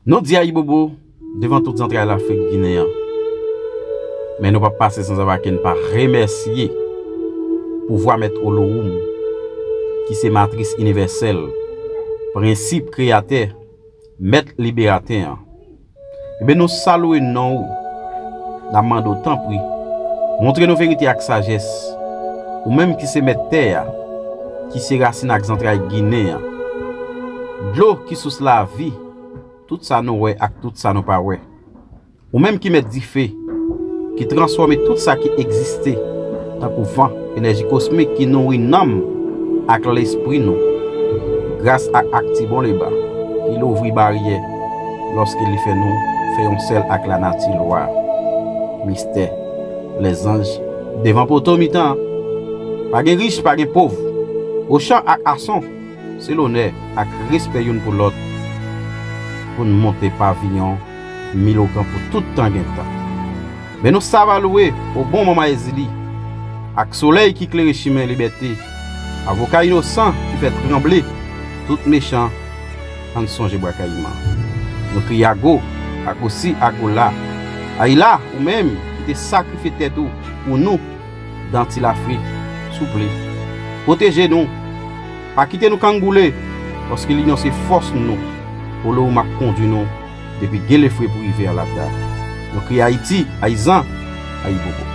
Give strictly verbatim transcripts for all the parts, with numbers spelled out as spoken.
Nou di ayibobo devan tout zantray Lafrik Ginen an. Men nou p ap pase san zavaken pa remèsye pouvwa Mèt Olohoum, ki se matris inivèsèl, prensip kreyatè, mèt liberatè an. Ebyen, nou salye non ou. N ap mande w, tanpri, montre nou verite ak sajès. Ou menm ki se mèt tè a, ki se rasin ak zantray Ginen an. Dlo ki sous lavi, tout sa nou wè ak tout sa nou pa wè. Ou menm ki mèt dife, ki transfòme tout sa ki egziste, tankou van, enèji kosmik ki nouri nanm ak lespri nou, gras ak ak Ti Bon Leba, ki louvri baryè lòske li fè nou fè yon sèl ak lanati lwa, mistè, lèzanj, devan poto mitan an. Pa gen rich, pa gen pòv. Ochan ak Ason, se lonè ak respè youn pou lòt pou n monte paviyon Milokan pou tout tan gen tan. Men nou sava lwe o bon Manman Èzili, ak solèy ki klere chimen libète, avoka inosan ki fè tranble tout mechan. Ann sonje Bwa Kayiman. Nou kriye ago, agosi, agola. Ayila, ou menm ki te sakrifye tèt ou pou nou, dan Ti Lafrik, souple, pwoteje nou. Pa kite nou kangoule, paske linyon se fòs nou. Olohoum ap kondwi nou depi Gelefre pou rive Alata. Nou kriye Ayiti, Ayizan, Ayibobo.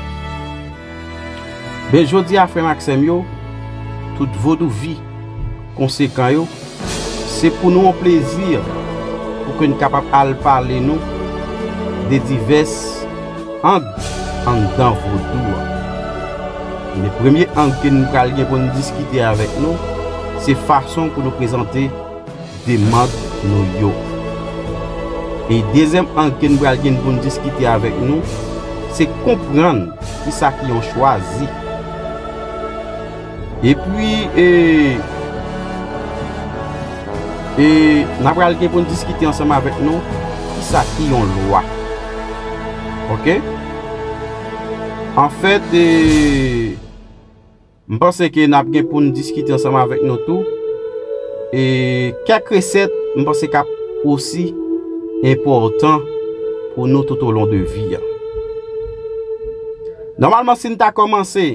Ben, jodi a, frè m ak sè m yo, tout vodouvi konsekan yo, se pou nou yon plezi pou ke n kapab al pale nou de divès ang anndan vodou a. Men premye ang ke n pral gen pou n diskite avèk nou, se fason pou nou prezante demann nou yo. E dezyèm ang ke n pral gen pou n diskite avèk nou, se konprann kisa ki yon chwazi. Epi, e, e, n a pral gen pou n diskite ansanm avèk nou kisa ki yon lwa. Oke? Anfèt, e, m panse ke n ap gen pou n diskite ansanm avèk nou tou. E kèk resèt, m panse k ap osi enpòtan pou nou toutolon de vi a. Nòmalman, si n ta kòmanse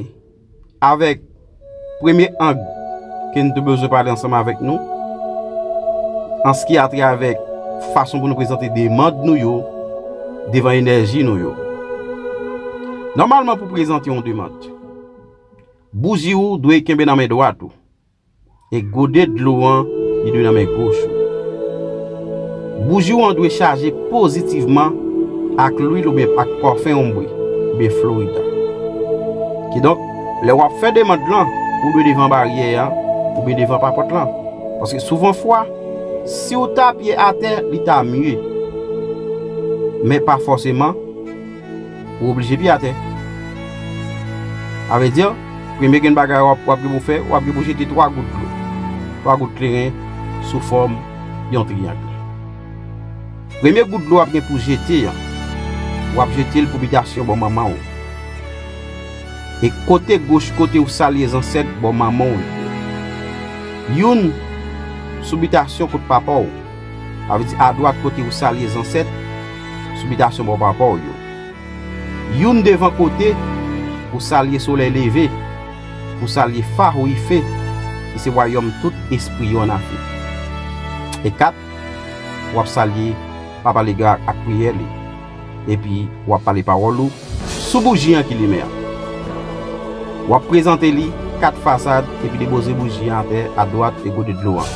avèk premye ang ke n te bezwen pale ansanm avèk nou, an se ki atravè fason pou nou prezante demann nou yo devan enèji nou yo. Nòmalman, pou prezante yon demann, bouji ou dwe kenbe nan men dwat ou, e gode dlo an, li dwe nan men goch ou. Bouji w an dwe chaje pozitivman ak lwil oubyen ak pafen onbwe oubyen Florida. Kidonk, lè w ap fè demann lan, ou dwe devan baryè a oubyen devan papòt lan. Paske souvan fwa, si w ta pye atè, li ta mye. Men pa fòseman, ou oblije pye atè. Sa vle di, premye grenn bagay w ap, w ap gen pou fè, w ap gen pou jete twa gout dlo. Twa gout kleren sou fòm yon triyang. Premye gout dlo w ap gen pou jete an, w ap jete l pou bitasyon bò manman w. E kote goch, kote w salye zansèt bò manman w yo. Youn sou bitasyon kot papa w. Sa vle di adwat kote w salye zansèt sou bitasyon bò papa w yo. Youn devan kote ou salye solèy leve, ou salye Fa ou Ife, ki se wayòm tout espri yo ann Afrik. E kat, w ap salye Papa Lega ak priyè li. Epi w ap pale pawòl ou sou bouji an ki limen an. W ap prezante li kat fasad epi depoze bouji an atè adwat e gode dlo an.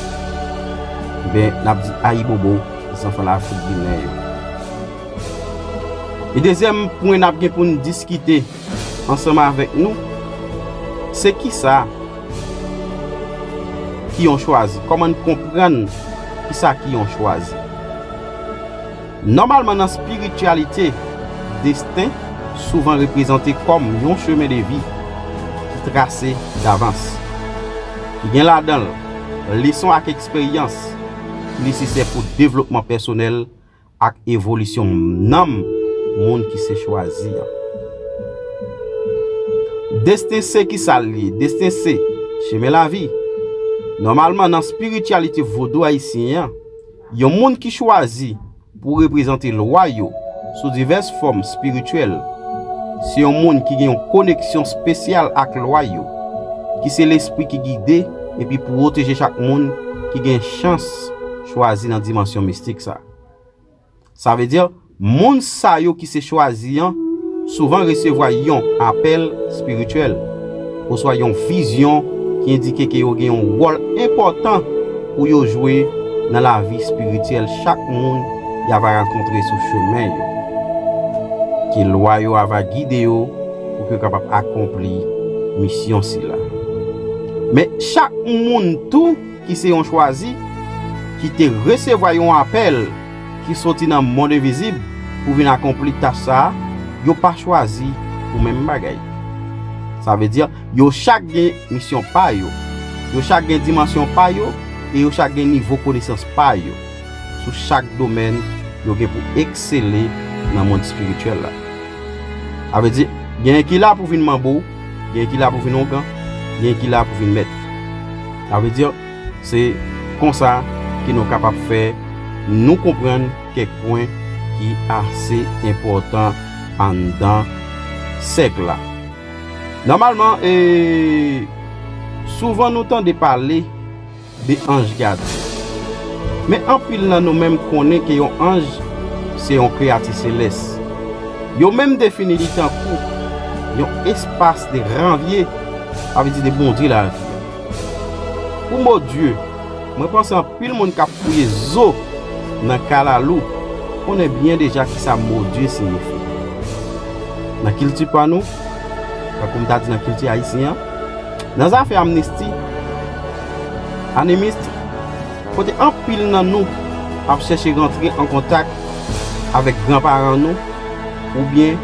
Ebyen, n ap di ayibobo, zanfan Lafrik Ginen yo. E dezyèm pwen n ap gen pou n diskite ansanm avèk nou, se kisa ki yon chwazi? Kòman n konprann kisa ki yon chwazi? Nòmalman, nan espirityalite, desten souvan reprezante kòm yon chemen de vi ki trase davans, ki gen ladan l leson ak eksperyans ki nesesè pou devlopman pèsonèl ak evolisyon nanm moun ki se chwazi an. Desten se ki sa l ye? Desten se chemen lavi. Nòmalman, nan espirityalite vodou ayisyen an, yon moun ki chwazi pou reprezante lwa yo sou divès fòm espirityèl, se yon moun ki gen yon koneksyon espesyal ak lwa yo, ki se lespri ki gide epi pwoteje chak moun ki gen chans chwazi nan dimansyon mistik sa. Sa vle di, moun sa yo ki se chwazi an souvan resevwa yon apèl espirityèl oswa yon vizyon ki endike ke yo gen yon wòl enpòtan pou yo jwe nan lavi espirityèl chak moun y ava rankontre sou chemen yo. Ke lwa yo ava gide yo pou ke yo kapab akonpli misyon sila. Men chak moun tou ki se yon chwazi, ki te resevwa yon apèl ki soti nan mond envizib pou vin akonpli tach sa a, yo pa chwazi pou menm bagay. Sa vle di, yo chak gen misyon pa yo, yo chak gen dimansyon pa yo, e yo chak gen nivo konesans pa yo sou chak domèn yo gen pou eksele nan mond espirityèl la. Sa vle di, genyen ki la pou vin manbo, genyen ki la pou vin ongan, genyen ki la pou vin mèt. Sa vle di, se konsa ke nou kapab fè nou konprann kèk pwen ki ase enpòtan anndan sèk la. Nòmalman, e, souvan nou tande pale de anj gadyen. Men anpil nan nou menm konnen ke yon anj se yon kreyati selès. Yo menm defini li tankou yon espas de ranvye, sa vle di de Bondye lavi. Pou mo Dye, mwen panse anpil moun k ap fouye zo nan kalalou konnen byen deja kisa mo Dye siyifi. Nan kilti pa nou, tankou m ta di nan kilti ayisyen an, nan zafè amnisti, animist, kote anpil nan nou ap chèche rantre an kontak avèk granparan nou oubyen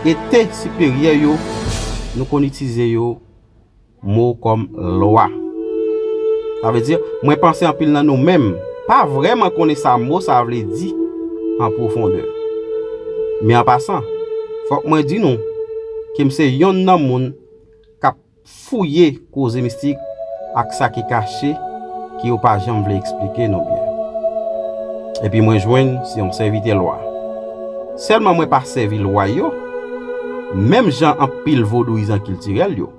ete siperyè yo, nou konn itilize yo mo kòm lwa. Sa vle di, mwen panse anpil nan nou menm pa vrèman konnen sa mo sa vle di an pwofondè. Men an pasan, fòk mwen di nou ke m se yonn nan moun k ap fouye koze mistik ak sa ki kache ke yo pa janm vle eksplike nou byen. Epi mwen jwenn se yon sèvitè lwa. Sèlman mwen pa sèvi lwa yo, menm jan anpil vodouyizan kiltirèl yo.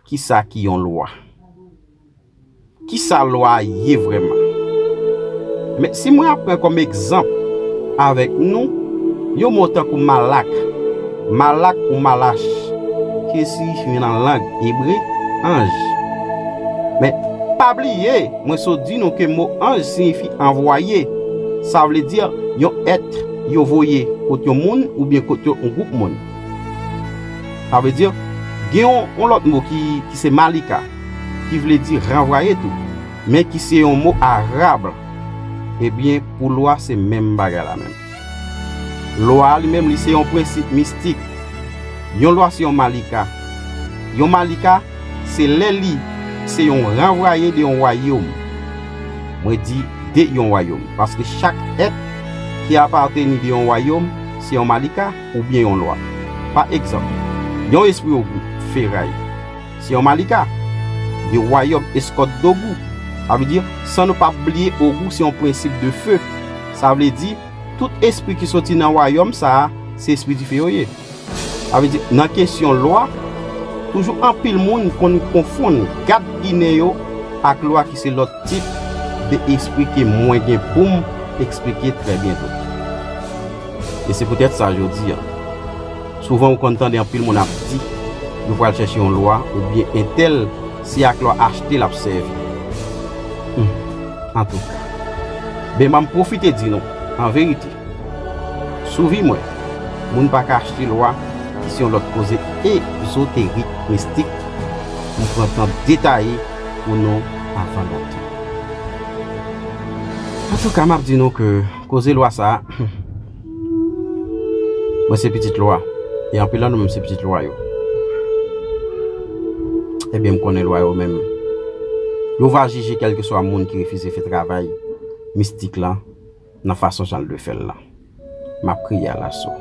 Kisa ki yon lwa? Kisa lwa a ye vrèman? Men si mwen ap pran kòm egzanp avèk nou yon mo tankou malak, malak ou malach, ki siyifi nan lang ebre anj. Men pa bliye, mwen sot di nou ke mo anj siyifi anvwaye, sa vle di yon èt yo voye kot yon moun oubyen kot yon gwoup moun. Sa vle di, gen yon, yon lòt mo ki, ki se malika, ki vle di ranvwaye tou, men ki se yon mo arab. Ebyen, pou lwa, se menm bagay la menm. Lwa a li menm, li se yon prensip mistik. Yon lwa se yon malika. Yon malika, se lè li se yon ranvwaye de yon wayòm. Mwen di de yon wayòm, paske chak èt ki apateni de yon wayòm se yon malika oubyen yon lwa. Pa egzanp, yon espri ogou, feray, se yon malika de wayòm Eskòt Dogou. Sa vle di, san nou pa bliye ogou se yon prensip de fe. Sa vle di, tout espri ki soti nan wayòm sa a, se espri dife yo ye. Sa vle di, nan kesyon lwa, toujou anpil moun konn konfonn gad ginen yo ak lwa ki se lòt tip de espri ke mwen gen pou m eksplike trè byento. E se poutèt sa jodi a, souvan ou konn tande anpil moun ap di yo pral chèche yon lwa oubyen entèl se ak lwa achte l ap sèvi. Hmm, antouka. Ben, ban m pwofite di nou, an verite, sou vi mwen, moun pa ka achte lwa ki se yon lòt koze ezoterik, mistik, m pran tan detaye pou nou avan lontan. Antouka, m ap di nou ke koze lwa sa a, mwen se pitit lwa, e anpil nan nou menm se pitit lwa yo. Ebyen, m konnen lwa yo menm, yo va jije kèlkeswa moun ki refize fè travay mistik la nan fason jan l dwe fè l la. M ap kriye alaso.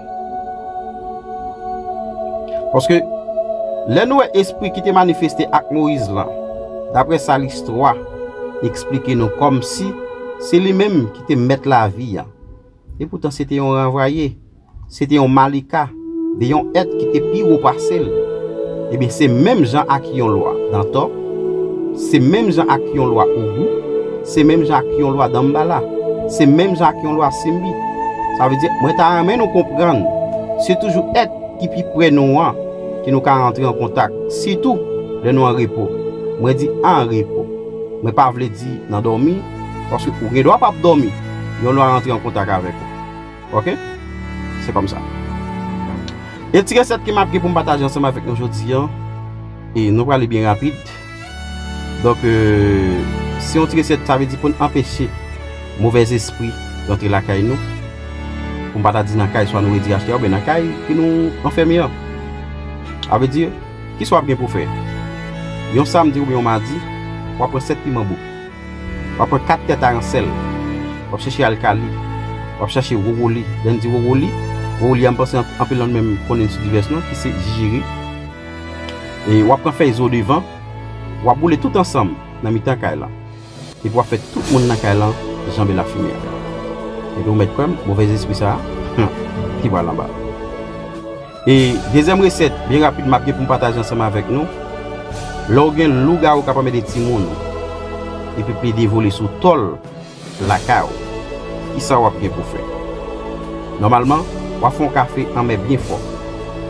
Paske Lè nou wè espri ki te manifeste ak Moyiz lan, daprè sa listwa eksplike nou, kòmsi se li menm ki te mèt lavi a. Epoutan, se te yon ranvwaye, se te yon malika de yon èt ki te pi wo pase l. Ebyen, se menm jan ak yon lwa Dantò, se menm jan ak yon lwa Ogou, se menm jan ak yon lwa Danmbala, se menm jan ak yon lwa Simbi. Sa vle di, mwen ta renmen nou konprann, se toujou èt ki pi pre nou an ke nou ka rantre an kontak, sitou lè nou an repo. Mwen di an repo. Mwen pa vle di nan dòmi, paske ou gen dwa p ap dòmi, yon lwa rantre an kontak avèk ou. Oke? Se kòmsa. E ti resèt ke m ap gen pou m pataje ansanm avèk nou jodi an, e nou prale byen rapid. Donk, euh, se yon ti resèt, sa vle di pou n anpeche movèzespri rantre lakay nou. Pou m pa ta di nan kay, swa nou redi achte a, oubyen nan kay ke nou anfème an. Sa vle di, kisa w ap gen pou w fè? Yon samdi oubyen yon madi, w ap pran sèt piman bouk. W ap pran kat tèt aransèl. W ap chèche alkali. W ap chèche wowoli. Lè n di wowoli, wowoli a, m panse an-, anpil nan nou menm konnen sou divès non, ki se jijiri. E w ap pran fèy zo devan, w ap boule tout ansanm nan mitan kay lan. Epi w ap fè tout moun nan kay lan janbe lafimen an. Epi w mèt kwè m, movèzespri sa a, ki pral anba. E dezyèm resèt, byen rapid, m ap gen pou m pataje ansanm avèk nou. Lè w gen lougawou k ap anmède timoun, epi plede vole sou tòl lakay ou, kisa w ap gen pou fè? Nòmalman, w ap fè yon kafe anmè byen fò.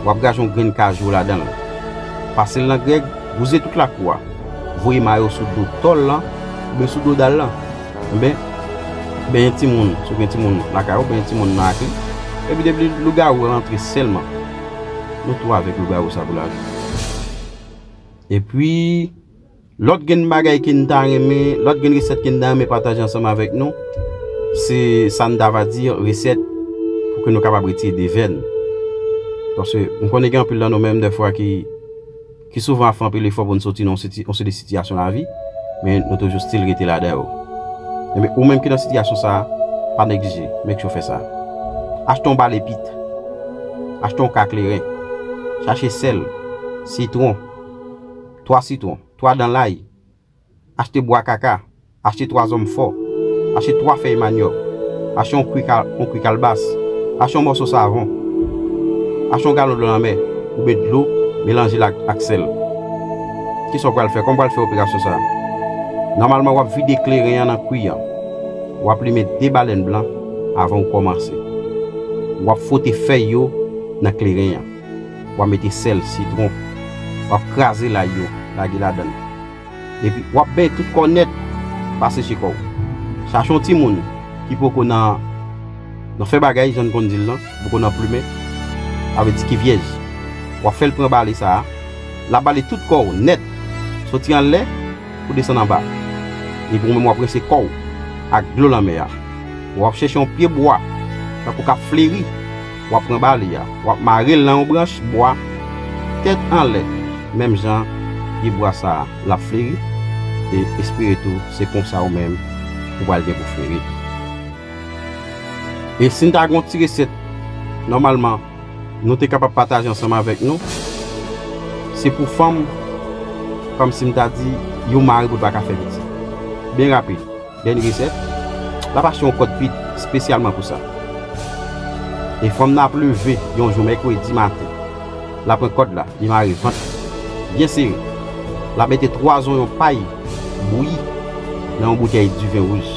W ap graje yon grenn kajou ladan l. Pase l nan grèg, wouze tout lakou a. Voye mayo sou do tòl lan, oubyen sou do dal lan. Oubyen, benyen timoun, si w gen timoun lakay ou, benyen timoun nan ak li. Epi depi lougawou a rantre sèlman, nou tou avèk lougawou sa pou lavi. Epi, lòt grenn bagay ke n ta renmen, lòt grenn resèt ke n ta renmen pataje ansanm avèk nou, se sa n ta va di resèt pou ke nou kapab retire devèn. Paske m konnen gen anpil nan nou menm dèfwa ki, ki souvan ap fè anpil efò pou n soti nan yon siti-, yon seri de sitiyasyon lavi, men nou toujou still rete ladan yo. Ebyen, ou menm ki nan sitiyasyon sa a, pa neglije, make sure w fè sa. Achte yon bale pit, achte yon ka kleren, chache sèl, sitwon, twa sitwon, twa dan lay, achte bwa kaka, achte twa zòm fò, achte twa fèy manyòk, achte yon kwi ka-, yon kwi kalbas, achte yon mòso savon, achte yon galon dlo lanmè, oubyen dlo melanje l ak, ak sèl. Kisa w pral fè? Kòman w pral fè operasyon sa a? Nòmalman, w ap vide kleren an nan kwi an. W ap limen de balèn blan avan w kòmanse. W ap fwote fèy yo nan kleren an. W ap mete sèl, sitwon. W ap kraze lay yo, lage ladan l. Epi, w ap benyen tout kò w nèt, pa seche kò w. Chache yon timoun ki poko nan, nan fè bagay, jan n konn di l lan, poko nan plimen, sa vle di ki vyèj. W ap fè l pran bale sa a, l ap bale tout kò w nèt, soti anlè pou desann anba. Epi ou menm w ap rense kò w ak dlo lanmè a. W ap chèche yon pye bwa, tankou k ap fleri, w ap pran bale a, w ap mare l nan yon branch bwa, tèt anlè, menm jan pye bwa sa a l ap fleri, e espere tou se konsa ou menm ou pral gen pou fleri tou. E si n ta gen yon ti resèt, nòmalman, nou te kapab pataje ansanm avèk nou, se pou fanm, kòmsi m ta di, yo mare pou l pa ka fè pitit. Byen rapid, dènye resèt, l ap achte yon kòd pit espesyalman pou sa. E fanm nan ap leve yon jou mèkredi maten, l ap pran kòd la, li mare vant li byen sere. L ap mete twa zonyon pay bouyi nan yon boutèy diven wouj.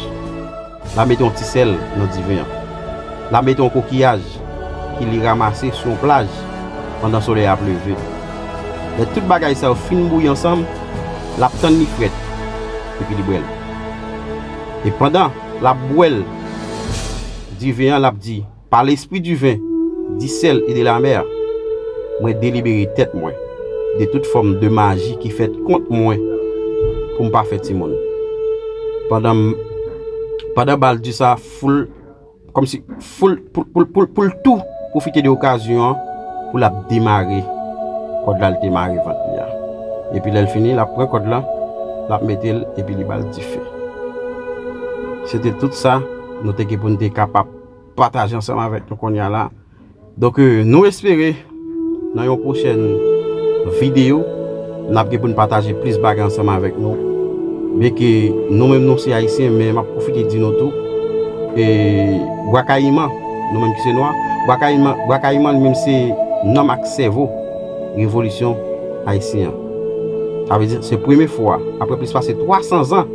L ap mete yon ti sèl nan diven an. L ap mete yon kokiyaj ki li ranmase sou yon plaj pandan solèy ap leve. Lè tout bagay sa yo fin bouyi ansanm, l ap tann li frèt, epi li bwè l. E pandan l ap bwè l, diven an, l ap di, "Par l'esprit divin, du ciel et de la mer, mwen delibere tèt mwen de tout fòm de maji ki fèt kont mwen pou m pa fè timoun." Pandan m, pandan bal di sa, foul, kòmsi foul, pou, pou, pou, pou l tou pwofite de okazyon an pou l ap demare kòd la l te mare vant li a. Epi lè l fini, l ap pran kòd la, l ap mete l, epi li ba l dife. Se te tout sa nou te gen pou n te kapab pataje ansanm avèk nou kounye a la. Donk, euh, nou espere nan yon pwochèn videyo, n ap gen pou n pataje plis bagay ansanm avèk nou. Byenke nou menm nou se Ayisyen, men m ap pwofite di nou tou, e, Bwa Kayiman, nou menm ki se nwa, Bwa Kayiman, Bwa Kayiman li menm se nanm ak sèvo revolisyon ayisyen an. Sa vle di, se premye fwa, apre plis pase twa san zan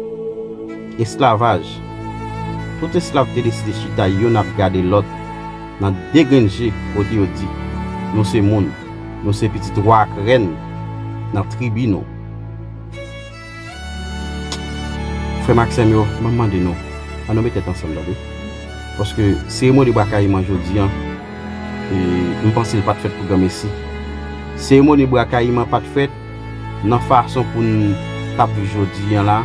esklavaj, tout esklav te deside chita youn ap gade lòt nan de grenn je kote yo di, nou se moun, nou se pitit wa ak rèn nan tribi nou. Frè m ak sè m yo, mwen mande nou, ann nou met tèt ansanm tande. Paske seremoni Bwa Kayiman jodi an, e, m panse l pa t fèt pou granmesi. Seremoni Bwa Kayiman pa t fèt nan fason pou n t ap viv jodi an la,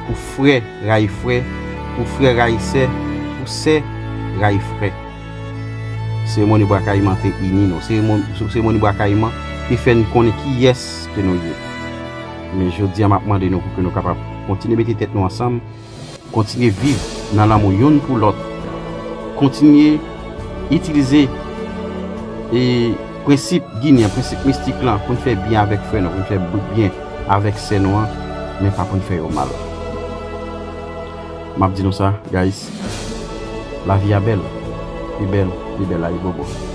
pou frè rayi frè, pou frè rayi sè, pou sè rayi frè. Seremoni Bwa Kayiman te ini nou. Seremoni, seremoni Bwa Kayiman te fè n konnen kiyès ke nou ye. Men jodi a, m ap mande nou pou ke nou kapab kontinye mete tèt nou ansanm, kontinye viv nan lanmou youn pou lòt, kontinye itilize, e, prensip ginen, prensip mistik lan pou n fè byen avèk frè nou, pou n fè byen avèk sè nou an, men pa pou n fè yo mal. M ap di nou sa, guys, lavi a bèl, li bèl, li bèl ayibobo.